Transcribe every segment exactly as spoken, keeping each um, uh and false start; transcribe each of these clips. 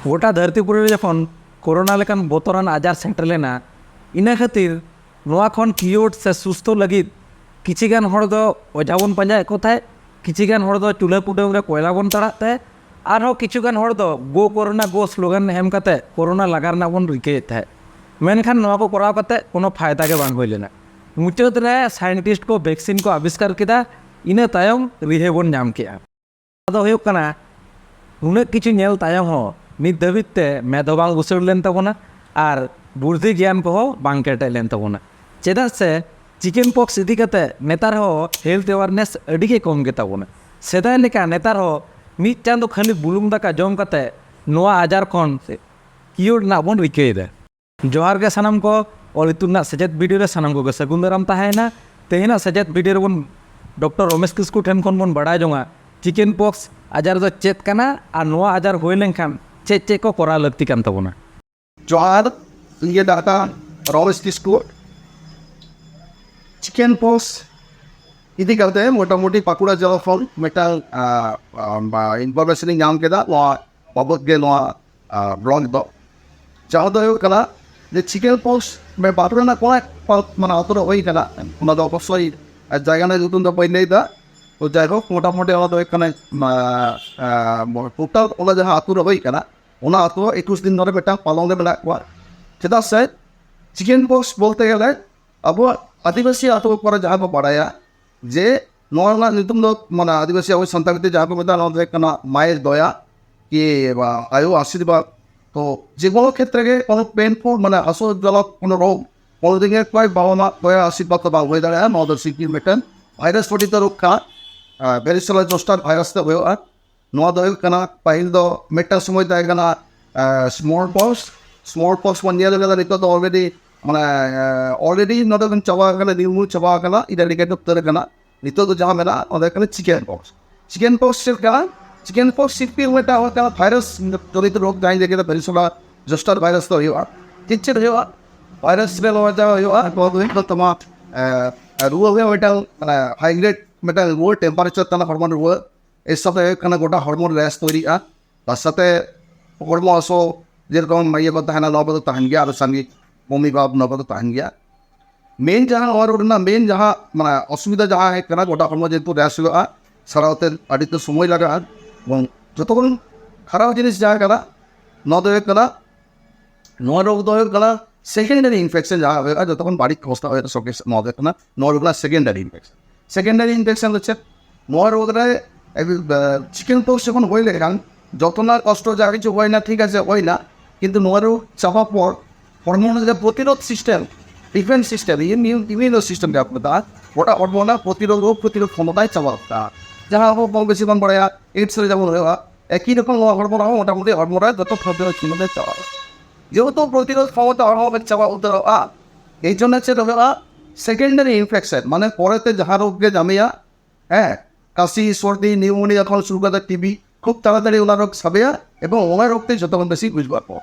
ᱜᱚᱴᱟ ᱫᱷᱟᱹᱨᱛᱤ ᱯᱩᱨᱤ ᱨᱮ ᱡᱚᱠᱷᱚᱱ ᱠᱳᱨᱳᱱᱟ ᱞᱮᱠᱟᱱ ᱵᱚᱛᱚᱨᱟᱱ ᱟᱡᱟᱨ ᱥᱮᱴᱮᱨ ᱞᱮᱱᱟ, ᱤᱱᱟᱹ ᱠᱷᱟᱹᱛᱤᱨ ᱱᱚᱣᱟ ᱠᱷᱚᱱ ᱠᱤᱭᱳᱨ ᱥᱮ ᱥᱩᱥᱛᱷᱚ ᱞᱟᱹᱜᱤᱫ ᱠᱤᱪᱷᱤ ᱜᱟᱱ ᱦᱚᱲ ᱫᱚ ᱚᱡᱷᱟ ᱵᱚᱱ ᱯᱟᱸᱡᱟᱭᱮᱫ ᱠᱚ ᱛᱟᱦᱮᱸᱫ, ᱠᱤᱪᱷᱤ ᱜᱟᱱ ᱦᱚᱲ ᱫᱚ ᱪᱩᱞᱦᱟᱹ ᱠᱩᱰᱟᱹᱢ ᱨᱮ ᱠᱚᱭᱞᱟ ᱵᱚᱱ ᱛᱟᱲᱟᱜ ᱛᱟᱦᱮᱸᱫ, ᱟᱨᱦᱚᱸ ᱠᱤᱪᱷᱩ ᱜᱟᱱ ᱦᱚᱲ ᱫᱚ "Go Corona Go" ᱥᱞᱳᱜᱟᱱ ᱮᱢ ᱠᱟᱛᱮ ᱠᱳᱨᱳᱱᱟ ᱞᱟᱜᱟ ᱨᱮᱱᱟᱜ ᱵᱚᱱ ᱨᱤᱠᱟᱹᱭᱮᱫ ᱛᱟᱦᱮᱸᱫ᱾ ᱢᱮᱱᱠᱷᱟᱱ ᱱᱚᱣᱟ ᱠᱚ ᱠᱚᱨᱟᱣ ᱠᱟᱛᱮ ᱠᱳᱱᱳ ᱯᱷᱟᱭᱫᱟ ᱜᱮ ᱵᱟᱝ ᱦᱩᱭ ᱞᱮᱱᱟ᱾ ᱢᱩᱪᱟᱹᱫ ᱨᱮ ᱥᱟᱭᱮᱱᱴᱤᱥᱴ ᱠᱚ ᱵᱷᱮᱠᱥᱤᱱ ᱠᱚ ᱟᱵᱤᱥᱠᱟᱨ ᱠᱮᱫᱟ, ᱤᱱᱟᱹ ᱛᱟᱭᱚᱢ ᱨᱤᱦᱟᱹᱭ ᱵᱚᱱ ᱧᱟᱢ ᱠᱮᱫᱟ᱾ ᱫᱚ ᱦᱩᱭᱩᱜ ᱠᱟᱱᱟ, ᱱᱩᱱᱟᱹᱜ ᱠᱤᱪᱷᱩ ᱧᱮᱞ ᱛᱟᱭᱚᱢ ᱦᱚᱸ ᱱᱤᱛ ᱫᱷᱟᱹᱵᱤᱡ ᱛᱮ ᱢᱮᱫ ᱦᱚᱸ ᱵᱟᱝ ᱩᱥᱟᱹᱲ ᱞᱮᱱ ᱛᱟᱵᱚᱱᱟ ᱟᱨ ᱵᱩᱨᱫᱷᱤ ᱜᱮᱭᱟᱱ ᱠᱚᱦᱚᱸ ᱵᱟᱝ ᱠᱮᱴᱮᱡ ᱞᱮᱱ ᱛᱟᱵᱚᱱᱟ᱾ ᱪᱮᱫᱟᱜ ᱥᱮ ᱪᱤᱠᱮᱱ ᱯᱚᱠᱥ ᱤᱫᱤ ᱠᱟᱛᱮ ᱱᱮᱛᱟᱨ ᱦᱚᱸ ᱦᱮᱞᱛᱷ ᱮᱣᱟᱨᱱᱮᱥ ᱟᱹᱰᱤ ᱜᱮ ᱠᱚᱢ ᱜᱮ ᱛᱟᱵᱚᱱᱟ᱾ ᱥᱮᱫᱟᱭ ᱞᱮᱠᱟ ᱱᱮᱛᱟᱨ ᱦᱚᱸ ᱢᱤᱫ ᱪᱟᱸᱫᱚ ᱠᱷᱟᱹᱞᱤ ᱵᱩᱞᱩᱝ ᱫᱟᱠᱟ ᱡᱚᱢ ᱠᱟᱛᱮ ᱱᱚᱣᱟ ᱟᱡᱟᱨ ᱠᱷᱚᱱ ᱠᱤᱭᱳᱨ ᱨᱮᱱᱟᱜ ᱵᱚᱱ ᱨᱤᱠᱟᱹᱭᱮᱫᱟ᱾ ᱡᱚᱦᱟᱨ ᱜᱮ ᱥᱟᱱᱟᱢ ᱠᱚ, ᱚᱞ ᱤᱛᱩᱱ ᱨᱮᱱᱟᱜ ᱥᱮᱪᱮᱫ ᱵᱷᱤᱰᱤᱭᱳ ᱨᱮ ᱥᱟᱱᱟᱢ ᱠᱚᱜᱮ ᱥᱟᱹᱜᱩᱱ ᱫᱟᱨᱟᱢ ᱛᱟᱦᱮᱸᱭᱮᱱᱟ᱾ ᱛᱮᱦᱮᱧᱟᱜ ᱥᱮᱪᱮᱫ ᱵᱷᱤᱰᱤᱭᱳ ᱨᱮᱵᱚᱱ ᱰᱚᱠᱴᱚᱨ ᱨᱚᱢᱮᱥ ᱠᱤᱥᱠᱩ ᱴᱷᱮᱱ ᱠᱷᱚᱱ ᱵᱚᱱ ᱵᱟᱲᱟᱭ ᱡᱚᱝᱟ ᱪᱤᱠᱮᱱ ᱯᱚᱠᱥ ᱟᱡᱟᱨ ᱫᱚ ᱪᱮᱫ ᱠᱟᱱᱟ ᱟᱨ ᱱᱚᱣᱟ ᱟᱡᱟᱨ ᱦᱩᱭ ᱞᱮᱱᱠᱷᱟᱱ ᱪᱮᱫ ᱪᱮᱫ ᱠᱚ ᱠᱚᱨᱟᱣ ᱞᱟᱹᱠᱛᱤ ᱠᱟᱱ ᱛᱟᱵᱚᱱᱟ᱾ ᱡᱚᱦᱟᱨ, ᱤᱧ ᱜᱮ ᱰᱟᱠᱛᱟᱨ ᱨᱚᱢᱮᱥ ᱠᱤᱥᱠᱩ᱾ ᱪᱤᱠᱮᱱ ᱯᱚᱠᱥ ᱤᱫᱤ ᱠᱟᱛᱮ ᱢᱚᱴᱟᱢᱩᱴᱤ ᱵᱟᱸᱠᱩᱲᱟ ᱡᱮᱞᱟ ᱠᱷᱚᱱ ᱢᱤᱫᱴᱟᱝ ᱤᱱᱯᱷᱚᱨᱢᱮᱥᱚᱱ ᱤᱧ ᱧᱟᱢ ᱠᱮᱫᱟ ᱱᱚᱣᱟ ᱵᱟᱵᱚᱛ ᱜᱮ, ᱱᱚᱣᱟ ᱵᱞᱚᱜ ᱫᱚ, ᱡᱟᱦᱟᱸ ᱫᱚ ᱦᱩᱭᱩᱜ ᱠᱟᱱᱟ ᱡᱮ ᱪᱤᱠᱮᱱ ᱯᱚᱠᱥ ᱵᱟᱯᱞᱟ ᱨᱮᱱᱟᱜ ᱠᱚᱲᱟ ᱢᱟᱱᱮ ᱟᱛᱳ ᱨᱮ ᱦᱩᱭ ᱠᱟᱱᱟ, ᱚᱱᱟ ᱫᱚ ᱚᱵᱚᱥᱥᱳᱭ ᱡᱟᱭᱜᱟ ᱨᱮᱱᱟᱜ ᱧᱩᱛᱩᱢ ᱫᱚ ᱵᱟᱹᱧ ᱞᱟᱹᱭ ᱮᱫᱟ᱾ ᱛᱚ ᱡᱟᱭᱦᱳᱠ, ᱢᱚᱴᱟᱢᱩᱴᱤ ᱚᱱᱟ ᱫᱚ ᱦᱩᱭᱩᱜ ᱠᱟᱱᱟ ᱴᱳᱴᱟᱞ ᱚᱱᱟ ᱡᱟᱦᱟᱸ ᱟᱛᱳ ᱨᱮ ᱦᱩᱭ ᱠᱟᱱᱟ, ᱚᱱᱟ ᱟᱛᱳ ᱮᱠᱩᱥ ᱫᱤᱱ ᱫᱷᱚᱨᱮ ᱢᱤᱫᱴᱟᱝ ᱯᱟᱞᱚᱱ ᱨᱮ ᱢᱮᱱᱟᱜ ᱠᱚᱣᱟ᱾ ᱪᱮᱫᱟᱜ ᱥᱮ ᱪᱤᱠᱮᱱ ᱯᱚᱠᱥ ᱵᱚᱞᱛᱮ ᱜᱮᱞᱮ ᱟᱵᱚᱣᱟᱜ ᱟᱹᱫᱤᱵᱟᱹᱥᱤ ᱟᱛᱳ ᱠᱚᱨᱮ ᱡᱟᱦᱟᱸ ᱵᱚ ᱵᱟᱲᱟᱭᱟ ᱡᱮ ᱱᱚᱣᱟ ᱨᱮᱱᱟᱜ ᱧᱩᱛᱩᱢ ᱫᱚ ᱢᱟᱱᱮ ᱟᱹᱫᱤᱵᱟᱹᱥᱤ ᱟᱵᱚ ᱥᱟᱱᱛᱟᱲᱤ ᱛᱮ ᱡᱟᱦᱟᱸ ᱠᱚ ᱢᱮᱛᱟᱜᱼᱟ, ᱱᱚᱣᱟ ᱫᱚ ᱦᱩᱭᱩᱜ ᱠᱟᱱᱟ ᱢᱟᱭᱮᱨ ᱫᱚᱭᱟ ᱠᱤ ᱵᱟ ᱟᱭᱳ ᱟᱥᱤᱨᱵᱟᱫᱽ᱾ ᱛᱚ ᱡᱮ ᱠᱳᱱᱳ ᱠᱷᱮᱛᱨᱮ ᱜᱮ ᱠᱳᱱᱳ ᱯᱮᱱᱯᱷᱩᱞ ᱢᱟᱱᱮ ᱦᱟᱹᱥᱩ ᱡᱚᱱᱚᱠ ᱠᱳᱱᱳ ᱨᱳᱜᱽ ᱠᱳᱱᱳ ᱫᱤᱱ ᱜᱮ ᱠᱚᱭ ᱵᱟᱵᱟ ᱢᱟ ᱫᱚᱭᱟ ᱟᱥᱤᱨᱵᱟᱫᱽ ᱫᱚ ᱵᱟᱝ ᱦᱩᱭ ᱫᱟᱲᱮᱭᱟᱜᱼᱟ᱾ ᱱᱚᱣᱟ ᱫᱚ ᱥᱤᱞᱯᱤ ᱢᱤᱫᱴᱮᱱ ᱵᱷᱟᱭᱨᱟᱥ ᱯᱚᱴᱤᱛ ᱨᱳᱜᱽ ᱠᱟᱱᱟ, ᱵᱷᱮᱨᱤᱥᱮᱞᱟ ᱡᱳᱥᱴᱟᱨ ᱵᱷᱟᱭᱨᱟᱥ ᱛᱮ ᱦᱩᱭᱩᱜᱼᱟ᱾ ᱱᱚᱣᱟ ᱫᱚ ᱦᱩᱭᱩᱜ ᱠᱟᱱᱟ ᱯᱟᱹᱦᱤᱞ ᱫᱚ ᱢᱤᱫᱴᱟᱝ ᱥᱚᱢᱚᱭ ᱛᱟᱦᱮᱸ ᱠᱟᱱᱟ ᱥᱢᱚᱞ ᱯᱚᱠᱥ᱾ ᱥᱢᱚᱞ ᱯᱚᱠᱥ ᱵᱚᱱ ᱧᱮᱞ ᱠᱟᱫᱟ, ᱱᱤᱛᱚᱜ ᱫᱚ ᱚᱞᱨᱮᱰᱤ ᱢᱟᱱᱮ ᱚᱞᱨᱮᱰᱤ ᱱᱚᱰᱮ ᱵᱚᱱ ᱪᱟᱵᱟ ᱟᱠᱟᱱᱟ, ᱱᱤᱨᱢᱩᱞ ᱪᱟᱵᱟ ᱟᱠᱟᱱᱟ, ᱤᱨᱟᱰᱤᱠᱮᱴ ᱩᱛᱟᱹᱨ ᱟᱠᱟᱱᱟ᱾ ᱱᱤᱛᱚᱜ ᱫᱚ ᱡᱟᱦᱟᱸ ᱢᱮᱱᱟᱜᱼᱟ ᱚᱱᱟ ᱫᱚ ᱦᱩᱭᱩᱜ ᱠᱟᱱᱟ ᱪᱤᱠᱮᱱ ᱯᱚᱠᱥ᱾ ᱪᱤᱠᱮᱱ ᱯᱚᱠᱥ ᱪᱮᱫ ᱠᱟᱱᱟ? ᱪᱤᱠᱮᱱ ᱯᱚᱠᱥ ᱥᱤᱞᱯᱤ ᱢᱤᱫᱴᱟᱝ ᱦᱩᱭᱩᱜ ᱠᱟᱱᱟ ᱵᱷᱟᱭᱨᱟᱥ ᱡᱚᱲᱤᱛ ᱨᱳᱜᱽ, ᱡᱟᱦᱟᱸᱧ ᱞᱟᱹᱭ ᱠᱮᱫᱟ ᱵᱷᱮᱨᱤᱥᱮᱞᱟ ᱡᱳᱥᱴᱟᱨ ᱵᱷᱟᱭᱨᱟᱥ ᱫᱚ ᱦᱩᱭᱩᱜᱼᱟ᱾ ᱪᱮᱫ ᱪᱮᱫ ᱦᱩᱭᱩᱜᱼᱟ? ᱵᱷᱟᱭᱨᱟᱥ ᱨᱮ ᱱᱚᱣᱟ ᱡᱟᱦᱟᱸ ᱦᱩᱭᱩᱜᱼᱟ, ᱱᱚᱣᱟ ᱫᱚ ᱦᱩᱭᱩᱜ ᱠᱟᱱᱟ ᱛᱟᱢᱟ ᱮ, ᱨᱩᱣᱟᱹ ᱦᱩᱭᱩᱜᱼᱟ ᱢᱤᱫᱴᱟᱝ ᱢᱟᱱᱮ ᱦᱟᱭ ᱜᱨᱮᱰ ᱢᱤᱫᱴᱟᱝ ᱨᱩᱣᱟᱹ, ᱴᱮᱢᱯᱟᱨᱮᱪᱟᱨ ᱛᱟᱦᱮᱱᱟ ᱦᱚᱲᱢᱚ ᱨᱮ ᱨᱩᱣᱟᱹ᱾ ᱮᱨ ᱥᱟᱛᱷᱮ ᱦᱩᱭᱩᱜ ᱠᱟᱱᱟ ᱜᱚᱴᱟ ᱦᱚᱲᱢᱚ ᱨᱮ ᱨᱮᱥ ᱛᱚᱭᱨᱤᱜᱼᱟ᱾ ᱛᱟᱨ ᱥᱟᱛᱷᱮ ᱦᱚᱲᱢᱚ ᱦᱟᱹᱥᱩ, ᱡᱮᱨᱚᱠᱚᱢ ᱤᱭᱟᱹ ᱠᱚ ᱛᱟᱦᱮᱱᱟ, ᱱᱚᱣᱟ ᱠᱚᱫᱚ ᱛᱟᱦᱮᱱ ᱜᱮᱭᱟ, ᱟᱨ ᱥᱟᱸᱜᱮ ᱵᱚᱢᱤ ᱵᱷᱟᱵᱽ, ᱱᱚᱣᱟ ᱠᱚᱫᱚ ᱛᱟᱦᱮᱱ ᱜᱮᱭᱟ᱾ ᱢᱮᱱ ᱡᱟᱦᱟᱸ ᱱᱚᱣᱟ ᱨᱳᱜᱽ ᱨᱮᱱᱟᱜ ᱢᱮᱱ ᱡᱟᱦᱟᱸ ᱢᱟᱱᱮ ᱚᱥᱩᱵᱤᱫᱷᱟ ᱡᱟᱦᱟᱸ ᱦᱩᱭᱩᱜ ᱠᱟᱱᱟ, ᱜᱚᱴᱟ ᱦᱚᱲᱢᱚ ᱡᱮᱦᱮᱛᱩ ᱨᱮᱥ ᱦᱩᱭᱩᱜᱼᱟ, ᱥᱟᱨᱟᱣ ᱛᱮ ᱟᱹᱰᱤ ᱛᱮ ᱥᱚᱢᱚᱭ ᱞᱟᱜᱟᱜᱼᱟ᱾ ᱮᱵᱚᱝ ᱡᱚᱛᱚ ᱠᱷᱚᱱ ᱠᱷᱟᱨᱟᱯ ᱡᱤᱱᱤᱥ ᱡᱟᱦᱟᱸ ᱠᱟᱱᱟ, ᱱᱚᱣᱟ ᱫᱚ ᱦᱩᱭᱩᱜ ᱠᱟᱱᱟ, ᱱᱚᱣᱟ ᱨᱳᱜᱽ ᱫᱚ ᱦᱩᱭᱩᱜ ᱠᱟᱱᱟ secondary infection ᱡᱟᱦᱟᱸ ᱦᱩᱭᱩᱜᱼᱟ, ᱡᱚᱛᱚ ᱠᱷᱚᱱ ᱵᱟᱹᱲᱤᱡ ᱚᱵᱚᱥᱛᱷᱟ ᱦᱩᱭᱩᱜᱼᱟ, ᱥᱚᱸᱜᱮ ᱥᱚᱸᱜᱮ ᱱᱚᱣᱟ ᱫᱚ ᱦᱩᱭᱩᱜ ᱠᱟᱱᱟ secondary infection᱾ Secondary infection ᱫᱚ ᱪᱮᱫ? ᱱᱚᱣᱟ ᱨᱳᱜᱽ ᱨᱮ chicken pox ᱡᱚᱠᱷᱚᱱ ᱦᱩᱭ ᱞᱮᱱᱠᱷᱟᱱ ᱡᱚᱛᱚᱱᱟᱜ ᱠᱚᱥᱴᱚ ᱡᱟ ᱠᱤᱪᱷᱩ ᱦᱩᱭᱱᱟ, ᱴᱷᱤᱠ ᱟᱪᱷᱮ, ᱦᱩᱭᱱᱟ, ᱠᱤᱱᱛᱩ ᱱᱚᱣᱟ ᱨᱳᱜᱽ ᱪᱟᱵᱟ ᱯᱚᱨ ᱦᱚᱲᱢᱚ ᱨᱮᱱᱟᱜ ᱡᱟᱦᱟᱸ ᱯᱨᱚᱛᱤᱨᱳᱫᱷ system, defense system, immune system ᱡᱟᱦᱟᱸ ᱠᱚ ᱢᱮᱛᱟᱜᱼᱟ, ᱜᱚᱴᱟ ᱦᱚᱲᱢᱚ ᱨᱮᱱᱟᱜ ᱯᱨᱚᱛᱤᱨᱳᱫᱷ, ᱨᱳᱜᱽ ᱯᱨᱚᱛᱤᱨᱳᱫᱷ ᱠᱷᱚᱢᱚᱛᱟᱭ ᱪᱟᱵᱟ ᱜᱚᱫ ᱠᱟᱜᱼᱟ᱾ ᱡᱟᱦᱟᱸ ᱟᱵᱚ ᱠᱚᱢ ᱵᱮᱥᱤ ᱵᱚᱱ ᱵᱟᱲᱟᱭᱟ, AIDS ᱨᱮ ᱡᱮᱢᱚᱱ ᱦᱩᱭᱩᱜᱼᱟ, ᱮᱠᱤ ᱨᱚᱠᱚᱢ ᱱᱚᱣᱟ ᱦᱚᱲᱢᱚ ᱨᱮᱦᱚᱸ ᱢᱚᱴᱟᱢᱩᱴᱤ ᱦᱚᱲᱢᱚ ᱨᱮ ᱡᱚᱛᱚ ᱯᱨᱚᱛᱤᱨᱳᱫᱷ ᱠᱷᱚᱢᱚᱛᱟᱭ ᱪᱟᱵᱟ ᱜᱚᱫ ᱠᱟᱜᱼᱟ᱾ ᱡᱮᱦᱮᱛᱩ ᱯᱨᱚᱛᱤᱨᱳᱫᱷ ᱠᱷᱚᱢᱚᱛᱟ ᱦᱚᱲᱢᱚ ᱨᱮ ᱪᱟᱵᱟ ᱩᱛᱟᱹᱨᱚᱜᱼᱟ, ᱮᱭ ᱡᱚᱱᱱᱚ ᱪᱮᱫ ᱦᱩᱭᱩᱜᱼᱟ, secondary infection, ᱢᱟᱱᱮ ᱯᱚᱨᱮᱛᱮ ᱡᱟᱦᱟᱸ ᱨᱳᱜᱽ ᱜᱮ ᱧᱟᱢᱮᱭᱟ, ᱦᱮᱸ, ᱠᱟᱥᱤ, ᱥᱚᱨᱫᱤ, pneumonia ᱠᱷᱚᱱ ᱥᱩᱨᱩ ᱠᱟᱛᱮ ᱴᱤᱵᱤ, ᱠᱷᱩᱵ ᱛᱟᱲᱟᱛᱟᱲᱤ ᱚᱱᱟ ᱨᱳᱜᱽ ᱥᱟᱵᱮᱭᱟ ᱮᱵᱚᱝ ᱚᱱᱟ ᱨᱳᱜᱽ ᱛᱮ ᱡᱚᱛᱚ ᱠᱷᱚᱱ ᱵᱮᱥᱤ ᱜᱩᱡᱩᱜ ᱟᱠᱚ᱾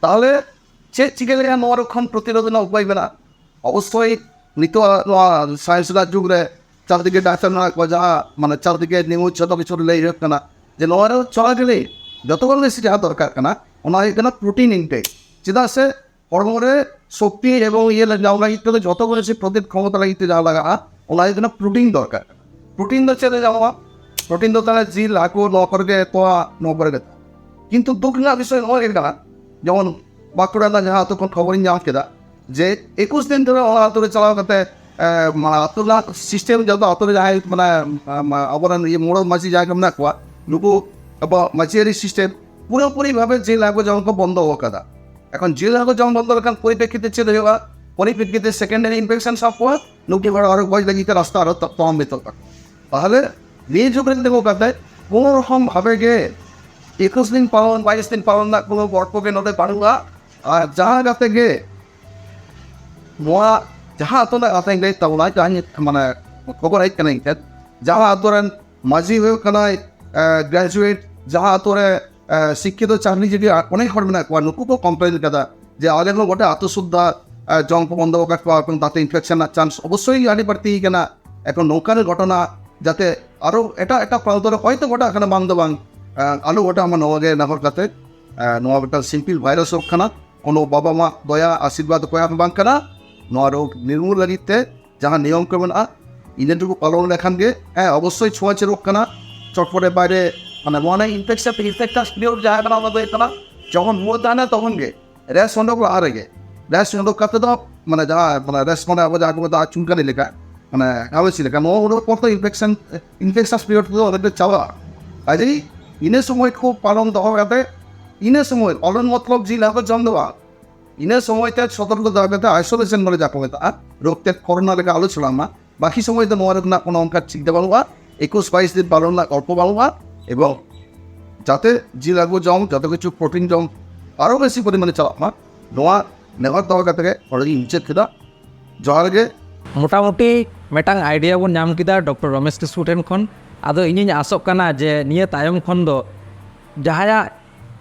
ᱛᱟᱦᱚᱞᱮ ᱪᱮᱫ ᱪᱤᱠᱟᱹ ᱞᱮᱠᱷᱟᱱ ᱱᱚᱣᱟ ᱨᱳᱜᱽ ᱠᱷᱚᱱ ᱯᱨᱚᱛᱤᱨᱳᱫᱷ ᱨᱮᱱᱟᱜ ᱩᱯᱟᱹᱭ ᱢᱮᱱᱟᱜᱼᱟ? ᱚᱵᱚᱥᱥᱳᱭ ᱱᱤᱛᱚᱜ ᱱᱚᱣᱟ ᱥᱟᱭᱮᱱᱥ ᱨᱮᱱᱟᱜ ᱡᱩᱜᱽ ᱨᱮ ᱪᱟᱨᱫᱤᱠᱮ ᱰᱟᱠᱛᱟᱨ ᱢᱮᱱᱟᱜ ᱠᱚᱣᱟ, ᱡᱟᱦᱟᱸ ᱢᱟᱱᱮ ᱪᱟᱨᱫᱤᱠᱮ ᱱᱤᱭᱩᱡᱽ ᱡᱚᱛᱚ ᱠᱤᱪᱷᱩ ᱨᱮ ᱞᱟᱹᱭ ᱦᱩᱭᱩᱜ ᱠᱟᱱᱟ ᱡᱮ ᱱᱚᱣᱟ ᱨᱮ ᱪᱚᱞᱟᱪᱚᱞᱤ ᱡᱚᱛᱚ ᱠᱷᱚᱱ ᱵᱮᱥᱤ ᱡᱟᱦᱟᱸ ᱫᱚᱨᱠᱟᱨ ᱠᱟᱱᱟ, ᱚᱱᱟ ᱦᱩᱭᱩᱜ ᱠᱟᱱᱟ protein intake᱾ ᱪᱮᱫᱟᱜ ᱥᱮ ᱦᱚᱲᱢᱚ ᱨᱮ ᱥᱚᱠᱛᱤ ᱮᱵᱚᱝ ᱤᱭᱟᱹ ᱧᱟᱢ ᱞᱟᱹᱜᱤᱫ ᱛᱮᱫᱚ ᱡᱚᱛᱚ ᱠᱷᱚᱱ ᱵᱮᱥᱤ ᱯᱨᱚᱛᱤᱨᱳᱫᱷ ᱠᱷᱚᱢᱚᱛᱟ ᱞᱟᱹᱜᱤᱫ ᱛᱮ ᱡᱟᱦᱟᱸ ᱞᱟᱜᱟᱜᱼᱟ, ᱚᱱᱟ ᱦᱩᱭᱩᱜ ᱠᱟᱱᱟ protein ᱫᱚᱨᱠᱟᱨ᱾ Protein ᱫᱚ ᱪᱮᱫ ᱨᱮ ᱧᱟᱢᱚᱜᱼᱟ? Protein ᱫᱚ ᱛᱟᱦᱚᱞᱮ ᱡᱤᱞ, ᱦᱟᱹᱠᱩ, ᱱᱚᱣᱟ ᱠᱚᱨᱮ ᱜᱮ, ᱛᱚᱣᱟ, ᱱᱚᱣᱟ ᱠᱚᱨᱮ ᱜᱮ᱾ ᱠᱤᱱᱛᱩ ᱫᱩᱠ ᱨᱮᱱᱟᱜ ᱵᱤᱥᱚᱭ ᱱᱚᱣᱟ ᱜᱮ ᱠᱟᱱᱟ, ᱡᱮᱢᱚᱱ ᱵᱟᱸᱠᱩᱲᱟ ᱨᱮᱱᱟᱜ ᱡᱟᱦᱟᱸ ᱟᱹᱛᱩ ᱠᱷᱚᱱ ᱠᱷᱚᱵᱚᱨᱤᱧ ᱧᱟᱢ ᱠᱮᱫᱟ ᱡᱮ ᱮᱠᱩᱥ ᱫᱤᱱ ᱫᱷᱚᱨᱮ ᱚᱱᱟ ᱟᱹᱛᱩ ᱨᱮ ᱪᱟᱞᱟᱣ ᱠᱟᱛᱮ, ᱮ, ᱢᱟᱱᱮ ᱟᱹᱛᱩ ᱨᱮᱱᱟᱜ system ᱡᱚᱛᱚ ᱟᱹᱛᱩ ᱨᱮ ᱡᱟᱦᱟᱸᱭ ᱢᱟᱱᱮ, ᱢᱟ-, ᱟᱵᱚᱨᱮᱱ ᱤᱭᱟᱹ ᱢᱚᱬᱮ ᱢᱟᱹᱡᱷᱤ ᱡᱟᱦᱟᱸᱭ ᱠᱚ ᱢᱮᱱᱟᱜ ᱠᱚᱣᱟ, ᱱᱩᱠᱩ ᱟᱵᱚᱣᱟᱜ ᱢᱟᱹᱡᱷᱤᱭᱟᱹᱨᱤ system ᱯᱩᱨᱟᱹᱯᱩᱨᱤ ᱵᱷᱟᱵᱮ ᱡᱤᱞ ᱦᱟᱹᱠᱩ ᱡᱚᱢ ᱠᱚ ᱵᱚᱱᱫᱚ ᱟᱠᱟᱫᱟ᱾ ᱮᱠᱷᱚᱱ ᱡᱤᱞ ᱦᱟᱹᱠᱩ ᱡᱚᱢ ᱵᱚᱱᱫᱚ ᱞᱮᱠᱷᱟᱱ ᱯᱚᱨᱤᱯᱨᱮᱠᱠᱷᱤᱛᱮ ᱪᱮᱫ ᱦᱩᱭᱩᱜᱼᱟ? ᱯᱚᱨᱤᱯᱨᱮᱠᱠᱷᱤᱛᱮ secondary infection ᱥᱟᱵ ᱠᱚᱣᱟ, ᱱᱩᱠᱩ ᱦᱚᱲ ᱟᱨᱚ ᱜᱚᱡ ᱞᱟᱹᱜᱤᱫ ᱛᱮ ᱨᱟᱥᱛᱟ ᱟᱨᱚ ᱛᱚ-, ᱛᱚᱢᱟᱢ ᱢᱤᱫᱚᱜ ᱛᱟᱠᱚᱣᱟ᱾ ᱛᱟᱦᱚᱞᱮ ᱱᱤᱭᱟᱹ ᱡᱩᱜᱽ ᱨᱮ ᱛᱤᱸᱜᱩ ᱠᱟᱛᱮ ᱠᱳᱱᱳ ᱨᱚᱠᱚᱢ ᱵᱷᱟᱵᱮ ᱜᱮ ᱮᱠᱩᱥ ᱫᱤᱱ ᱯᱟᱞᱚᱱ, ᱵᱟᱭᱤᱥ ᱫᱤᱱ ᱯᱟᱞᱚᱱ ᱨᱮᱱᱟᱜ ᱠᱳᱱᱳ ᱜᱚᱞᱯᱚ ᱜᱮ ᱱᱚᱰᱮ ᱵᱟᱹᱱᱩᱜᱼᱟ᱾ ᱟᱨ ᱡᱟᱦᱟᱸ ᱠᱟᱛᱮ ᱜᱮ ᱱᱚᱣᱟ ᱡᱟᱦᱟᱸ ᱟᱛᱳ ᱨᱮᱱᱟᱜ ᱠᱟᱛᱷᱟᱧ ᱞᱟᱹᱭ ᱛᱟᱵᱚᱱᱟ, ᱡᱟᱦᱟᱸ ᱢᱟᱱᱮ ᱠᱷᱚᱵᱚᱨ ᱦᱮᱡ ᱠᱟᱱᱟ ᱤᱧ ᱴᱷᱮᱱ, ᱡᱟᱦᱟᱸ ᱟᱛᱳ ᱨᱮᱱ ᱢᱟᱹᱡᱷᱤ ᱦᱩᱭᱩᱜ ᱠᱟᱱᱟᱭ ᱜᱨᱮᱡᱩᱭᱮᱴ, ᱡᱟᱦᱟᱸ ᱟᱛᱳ ᱨᱮ ᱮ, ᱥᱤᱠᱠᱷᱤᱛᱚ ᱪᱟᱹᱠᱨᱤᱡᱤᱵᱤ ᱟ-, ᱚᱱᱮᱠ ᱦᱚᱲ ᱢᱮᱱᱟᱜ ᱠᱚᱣᱟ, ᱱᱩᱠᱩ ᱠᱚ ᱠᱚᱢᱯᱞᱮᱱ ᱠᱟᱫᱟ ᱡᱮ ᱟᱞᱮ ᱦᱚᱸ ᱜᱚᱴᱟ ᱟᱹᱛᱩ ᱥᱩᱫᱽᱫᱷᱟ, ᱮ, ᱡᱚᱢ ᱠᱚ ᱵᱚᱱᱫᱚ ᱟᱠᱟᱫ ᱠᱚᱣᱟ, ᱮᱵᱚᱝ ᱛᱟᱛᱮ ᱤᱱᱯᱷᱮᱠᱥᱚᱱ ᱨᱮᱱᱟᱜ ᱪᱟᱱᱥ ᱚᱵᱚᱥᱥᱳᱭ ᱟᱹᱰᱤ ᱵᱟᱹᱲᱛᱤ ᱠᱟᱱᱟ᱾ ᱮᱠᱷᱚᱱ ᱱᱚᱝᱠᱟᱱ ᱜᱷᱚᱴᱚᱱᱟ ᱡᱟᱛᱮ ᱟᱨᱚ ᱮᱴᱟᱜ ᱮᱴᱟᱜ ᱯᱨᱟᱱᱛᱚ ᱨᱮ ᱦᱚᱭᱛᱳ ᱜᱷᱚᱴᱟᱜ ᱠᱟᱱᱟ, ᱵᱟᱝ ᱫᱚ ᱵᱟᱝ, ᱮ, ᱟᱞᱚ ᱜᱷᱚᱴᱟᱜ ᱢᱟ, ᱱᱚᱣᱟ ᱜᱮ ᱱᱮᱦᱚᱨ ᱠᱟᱛᱮ ᱱᱚᱣᱟ ᱢᱤᱫᱴᱟᱝ ᱥᱤᱢᱯᱤᱞ ᱵᱷᱟᱭᱨᱟᱥ ᱨᱳᱜᱽ ᱠᱟᱱᱟ᱾ ᱠᱳᱱᱳ ᱵᱟᱵᱟ ᱢᱟ ᱫᱚᱭᱟ ᱟᱥᱤᱨᱵᱟᱫᱽ ᱚᱠᱚᱭᱟᱜ ᱦᱚᱸ ᱵᱟᱝ ᱠᱟᱱᱟ᱾ ᱱᱚᱣᱟ ᱨᱳᱜᱽ ᱱᱤᱨᱢᱩᱞ ᱞᱟᱹᱜᱤᱫ ᱛᱮ ᱡᱟᱦᱟᱸ ᱱᱤᱭᱚᱢ ᱠᱚ ᱢᱮᱱᱟᱜᱼᱟ, ᱤᱱᱟᱹ ᱴᱩᱠᱩ ᱯᱟᱞᱚᱱ ᱞᱮᱠᱷᱟᱱ ᱜᱮ, ᱦᱮᱸ, ᱚᱵᱚᱥᱥᱳᱭ ᱪᱷᱩᱣᱟᱪᱷᱮ ᱨᱳᱜᱽ ᱠᱟᱱᱟ᱾ ᱪᱚᱴᱯᱚᱴᱮ ᱵᱟᱭᱨᱮ, ᱢᱟᱱᱮ, ᱱᱚᱣᱟ ᱨᱮᱱᱟᱜ ᱤᱱᱯᱷᱮᱠᱥᱚᱱ, ᱤᱱᱯᱷᱮᱠᱴᱟᱥ ᱯᱤᱨᱤᱭᱚᱰ ᱡᱟᱦᱟᱸ ᱠᱟᱱᱟ, ᱚᱱᱟ ᱫᱚ ᱦᱩᱭᱩᱜ ᱠᱟᱱᱟ ᱡᱚᱠᱷᱚᱱ ᱨᱩᱣᱟᱹ ᱛᱟᱦᱮᱱᱟ ᱛᱚᱠᱷᱚᱱ ᱜᱮ, ᱨᱮᱥ ᱩᱰᱩᱠ ᱞᱟᱦᱟ ᱨᱮᱜᱮ᱾ ᱨᱮᱥ ᱩᱰᱩᱠ ᱠᱟᱛᱮ ᱫᱚ, ᱢᱟᱱᱮ, ᱡᱟᱦᱟᱸ, ᱢᱟᱱᱮ, ᱨᱮᱥ, ᱢᱟᱱᱮ, ᱟᱵᱚ ᱡᱟᱦᱟᱸ ᱠᱚ ᱢᱮᱛᱟᱜᱼᱟ ᱪᱩᱞᱠᱟᱱᱤ ᱞᱮᱠᱟ, ᱢᱟᱱᱮ, ᱜᱷᱟᱣᱮᱥᱤ ᱞᱮᱠᱟ, ᱱᱚᱣᱟ ᱩᱰᱩᱠ ᱯᱚᱨ ᱫᱚ ᱤᱱᱯᱷᱮᱠᱥᱚᱱ, ᱤᱱᱯᱷᱮᱠᱥᱚᱱ ᱯᱤᱨᱤᱭᱚᱰ ᱫᱚ ᱚᱱᱮᱠᱴᱟ ᱪᱟᱵᱟᱜᱼᱟ᱾ ᱠᱟᱡᱮᱭ ᱤᱱᱟᱹ ᱥᱚᱢᱚᱭ ᱠᱚ ᱯᱟᱞᱚᱱ ᱫᱚᱦᱚ ᱠᱟᱛᱮ, ᱤᱱᱟᱹ ᱥᱚᱢᱚᱭ ᱯᱟᱞᱚᱱ ᱢᱚᱛᱞᱚᱵ ᱡᱤᱞ ᱦᱟᱹᱠᱩ ᱡᱚᱢ ᱫᱚ ᱵᱟᱝ, ᱤᱱᱟᱹ ᱥᱚᱢᱚᱭ ᱛᱮ ᱥᱚᱛᱚᱨᱠᱚ ᱫᱚᱦᱚ ᱠᱟᱛᱮ ᱟᱭᱥᱳᱞᱮᱥᱚᱱ ᱵᱚᱞᱮ ᱡᱟᱦᱟᱸ ᱠᱚ ᱢᱮᱛᱟᱜᱼᱟ, ᱨᱳᱜᱽ ᱛᱮ ᱠᱳᱨᱳᱱᱟ ᱞᱮᱠᱟ ᱟᱞᱚ ᱪᱷᱟᱲᱟᱜ ᱢᱟ᱾ ᱵᱟᱹᱠᱤ ᱥᱚᱢᱚᱭ ᱫᱚ ᱱᱚᱣᱟ ᱨᱮᱱᱟᱜ ᱠᱳᱱᱳ ᱚᱱᱠᱟ ᱪᱤᱱᱛᱟᱹ ᱵᱟᱹᱱᱩᱜᱼᱟ᱾ ᱮᱠᱩᱥ ᱵᱟᱭᱤᱥ ᱫᱤᱱ ᱯᱟᱞᱚᱱ ᱨᱮᱱᱟᱜ ᱜᱚᱞᱯᱚ ᱵᱟᱹᱱᱩᱜᱼᱟ᱾ ᱮᱵᱚᱝ ᱡᱟᱛᱮ ᱡᱤᱞ ᱦᱟᱹᱠᱩ ᱡᱚᱢ, ᱡᱚᱛᱚ ᱠᱤᱪᱷᱩ ᱯᱨᱳᱴᱤᱱ ᱡᱚᱢ ᱟᱨᱚ ᱵᱮᱥᱤ ᱯᱚᱨᱤᱢᱟᱱᱮ ᱪᱟᱞᱟᱜ ᱢᱟ, ᱱᱚᱣᱟ ᱱᱮᱦᱚᱨ ᱫᱚᱦᱚ ᱠᱟᱛᱮ ᱜᱮ ᱱᱚᱰᱮ ᱜᱤᱧ ᱢᱩᱪᱟᱹᱫ ᱠᱮᱫᱟ᱾ ᱡᱚᱦᱟᱨ ᱜᱮ᱾ ᱢᱚᱴᱟᱢᱩᱴᱤ ᱢᱤᱫᱴᱟᱝ ᱟᱭᱰᱤᱭᱟ ᱵᱚᱱ ᱧᱟᱢ ᱠᱮᱫᱟ ᱰᱚᱠᱴᱚᱨ ᱨᱚᱢᱮᱥ ᱠᱤᱥᱠᱩ ᱴᱷᱮᱱ ᱠᱷᱚᱱ᱾ ᱟᱫᱚ ᱤᱧᱤᱧ ᱟᱥᱚᱜ ᱠᱟᱱᱟ ᱡᱮ ᱱᱤᱭᱟᱹ ᱛᱟᱭᱚᱢ ᱠᱷᱚᱱ ᱫᱚ ᱡᱟᱦᱟᱸᱭᱟᱜ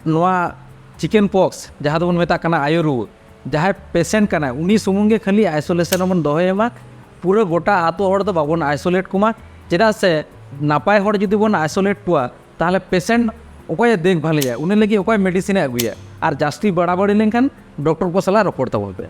ᱱᱚᱣᱟ ᱪᱤᱠᱮᱱ ᱯᱚᱠᱥ, ᱡᱟᱦᱟᱸ ᱫᱚᱵᱚᱱ ᱢᱮᱛᱟᱜ ᱠᱟᱱᱟ ᱟᱭᱳ ᱨᱩᱣᱟᱹ, ᱡᱟᱦᱟᱸᱭ ᱯᱮᱥᱮᱱᱴ ᱠᱟᱱᱟᱭ, ᱩᱱᱤ ᱥᱩᱢᱩᱝ ᱜᱮ ᱠᱷᱟᱹᱞᱤ ᱟᱭᱥᱳᱞᱮᱥᱚᱱ ᱨᱮᱵᱚᱱ ᱫᱚᱦᱚᱭᱮ ᱢᱟ᱾ ᱯᱩᱨᱟᱹ ᱜᱚᱴᱟ ᱟᱛᱳ ᱦᱚᱲ ᱫᱚ ᱵᱟᱵᱚᱱ ᱟᱭᱥᱳᱞᱮᱴ ᱠᱚᱢᱟ, ᱪᱮᱫᱟᱜ ᱥᱮ ᱱᱟᱯᱟᱭ ᱦᱚᱲ ᱡᱩᱫᱤ ᱵᱚᱱ ᱟᱭᱥᱳᱞᱮᱴ ᱠᱚᱣᱟ, ᱛᱟᱦᱚᱞᱮ ᱯᱮᱥᱮᱱᱴ ᱚᱠᱚᱭᱮ ᱫᱮᱠᱷᱵᱷᱟᱞᱮᱭᱟ, ᱩᱱᱤ ᱞᱟᱹᱜᱤᱫ ᱚᱠᱚᱭ ᱢᱮᱰᱤᱥᱤᱱᱮ ᱟᱹᱜᱩᱭᱟ? ᱟᱨ ᱡᱟᱹᱥᱛᱤ ᱵᱟᱲᱟᱵᱟᱲᱤ ᱞᱮᱱᱠᱷᱟᱱ ᱰᱚᱠᱴᱚᱨ ᱠᱚ ᱥᱟᱞᱟᱜ ᱨᱚᱯᱚᱲ ᱛᱟᱵᱚᱱ ᱯᱮ᱾